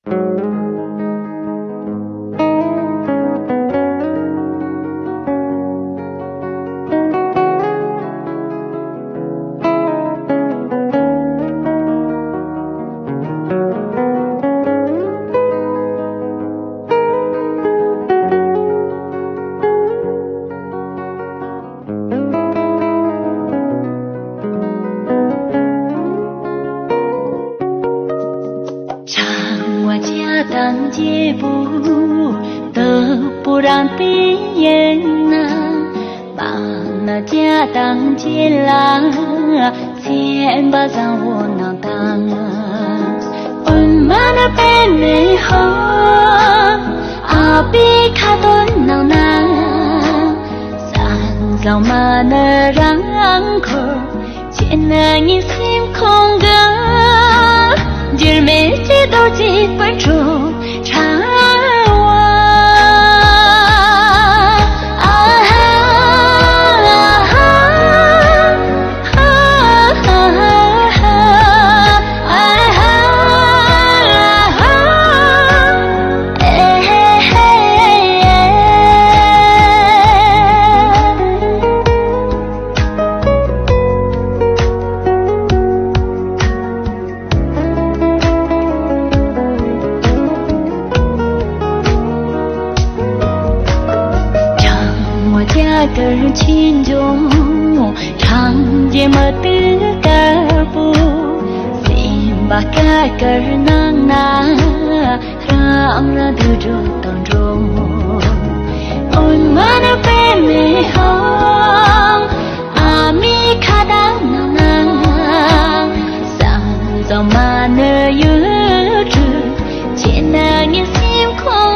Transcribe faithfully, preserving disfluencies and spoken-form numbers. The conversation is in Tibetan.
བྱ་བ་བྱ་དང་བྱེད་པོ་དུ་པོ་རང་དེ་ཡིན་ན། མ་ན་བྱ་དང་བྱེད་ལ་སེམས་པ་བཟང་བོ་ནང་དང་། ཨོཾ་མ་ཎི་པདྨེ་ཧཱུྃ། ཨ་བྷི་ཥདོ་ནང་ན། ས་བཟང་མ་ཎི་རང་འཁོར། ཁྱེད་ནི་ངའི་སེམས་ཁོང་གི། འགྱུར་མེད་ཀྱི་རྡོ་རྗེ་སྤུན་གྲོགས་ཕྲ་བ། ཨ་ཧ་ཨ་ཧ་ཨ་ཧ་ཨ་ཧ་ཨ་ཧ་ཨེ་ཧེ་ཧེ། གྲང་མོ་རྒྱ་གར་ཆོས་འབྱུང་། གྲང་རྒྱལ་མི་དུ་དཀར་པོ། སེམས་པ་དཀར་དཀར་ནང་ན། རང་རང་དུད་འགྲོ་དང་འགྲོ། ཨོཾ་མ་ཎི་པདྨེ་ཧཱུྃ། ཨ་མི་ཁ་དང་ནང་ན། ས་བཟང་མ་ཎི་ཡུལ་གྲུ། ཁྱེད་ནི་ངའི་སེམས་ཁོང་